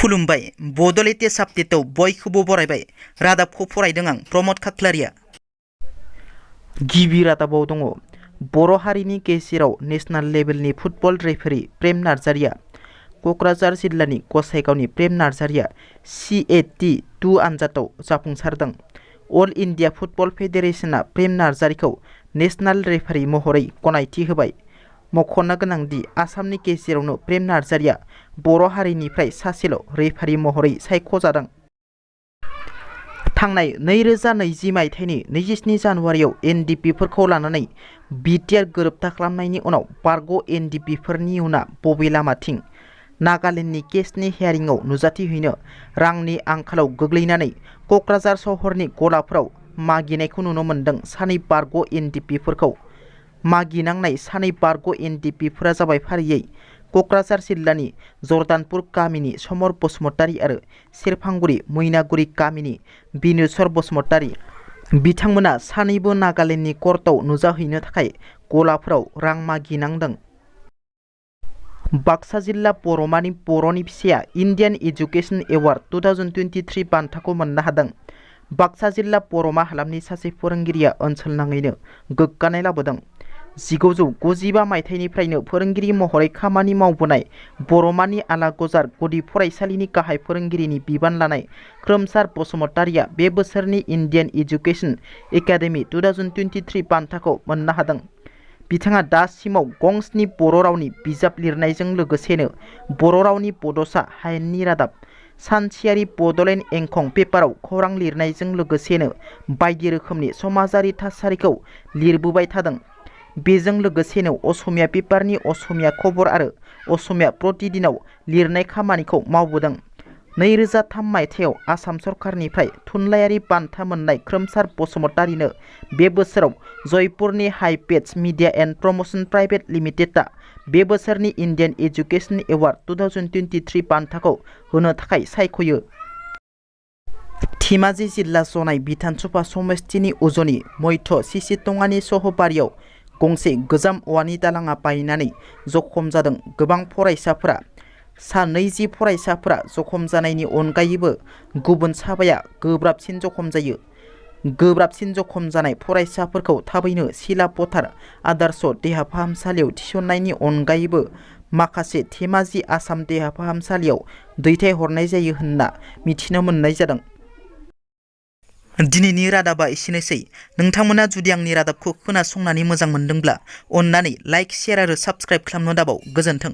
खुलुमबाय बड'लेण्ड आपडेटआव बयखौबो बरायबाय रादाबखौ फरायदों आं प्रमद खाख्लारिया। गिबि रादाबाव दङ बर' हारिनि गेजेराव नेशनेल लेभेलनि फुटबल रेफारि प्रेम नार्जारिया क'क्राझार जिल्लानि गसाइगावनि प्रेम नार्जारिया CAT2 आनजादाव जाफुंसारदों। अल इन्डिया फुटबल फेडारेशना प्रेम नार्जारिखौ नेशनेल रेफारि महरै गनायथि होबाय। मख'नो गोनांदि आसामनि गेजेरावनो प्रेम नार्जारिया बर' हारिनिफ्राय सासेल' रेफारि महरै सायख'जादों। थांनाय 2020 मायथाइनि 27 जानुवारियाव NDPफोरखौ लानानै बिटिआर गोरोबथा खालामनायनि उनाव बारग' NDPफोरनि इयुना बबे लामाथिं? नागालेण्डनि केसनि हियारिंआव नुजाथिहैनो रांनि आंखालाव गोग्लैनानै क'क्राझार सहरनि गलाफोराव मागिनायखौ नुनो मोन्दों सानै बारग' NDPफोरखौ। मागिनांनाय सानै बारग' NDPफोरा जाबाय फारियै क'क्राझार जिल्लानि जर्दानपुर गामिनि समर बसुमतारी आरो सेरफांगुरि मैनागुरि गामिनि बिनेश्वर बसुमतारी। बिथांमोना सानैबो नागालेण्डनि कर्टआव नुजाहैनो थाखाय गलाफोराव रां मागिनांदों। बाक्सा जिल्ला बर'मानि बर'नि फिसाया इण्डियान एजुकेशन एवार्ड 2023 बान्थाखौ मोननो हादों। बाक्सा जिल्ला बर'मा हालामनि सासे फोरोंगिरिया ओनसोल नाङैनो गोग्गानाय लाबोदों। 1995 मायथाइनिफ्रायनो फोरोंगिरि महरै खामानि मावबोनाय बर'मानि आलागजार गुदि फरायसालिनि गाहाय फोरोंगिरिनि बिबान लानाय खोमसार बसुमतारीया बे बोसोरनि इण्डियान एजुकेशन एकाडेमि 2023 बान्थाखौ मोननो हादों। बिथाङा दासिमाव गंस्नि बर' रावनि बिजाब लिरनायजों लोगोसेनो बर' रावनि बड'सा हायेननि रादाब, सानसेयारि बड'लेण्ड एंखं पेपाराव खौरां लिरनायजों लोगोसेनो बायदि रोखोमनि समाजारि थासारिखौ लिरबोबाय थादों। बेजों लोगोसेनो असमिया पेपारनि असमिया खबर आरो असमिया प्रतिदिनाव लिरनाय खामानिखौ मावबोदों। 2003 मायथाइयाव आसाम सरकारनिफ्राय थुनलाइयारि बान्था मोननाय खोमसार बसुमतारीनो बे बोसोराव जयपुरनि high page media and promotion private लिमिटेडआ बे बोसोरनि इण्डियान एजुकेशन एवार्ड 2023 बान्थाखौ होनो थाखाय सायख'यो। धेमाजि जिल्ला जनाय बिधानसभा समष्टिनि उजनि मध्य सिसितङानि सहबारियाव गंसे गोजाम औवानि दालाङा बायनानै जखम जादों गोबां फरायसाफोरा। सा 20 फरायसाफोरा जखम जानायनि अनगायैबो गुबुन साबाया गोब्राबसिन जखम जायो। गोब्राबसिन जखम जानाय फरायसाफोरखौ थाबैनो सिला पथार आदर्श देहा फाहामसालियाव थिसननायनि अनगायैबो माखासे धेमाजि आसाम देहा फाहामसालियाव दैथायहरनाय जायो होनना मिथिनो मोननाय जादों। दिनैनि रादाबा एसेनोसै। नोंथांमोना जुदि आंनि रादाबखौ खोनासंनानै मोजां मोनदोंब्ला अन्नानै लाइक, शेयार आरो साबस्क्राइब खालामनो दाबाव। गोजोन्थों।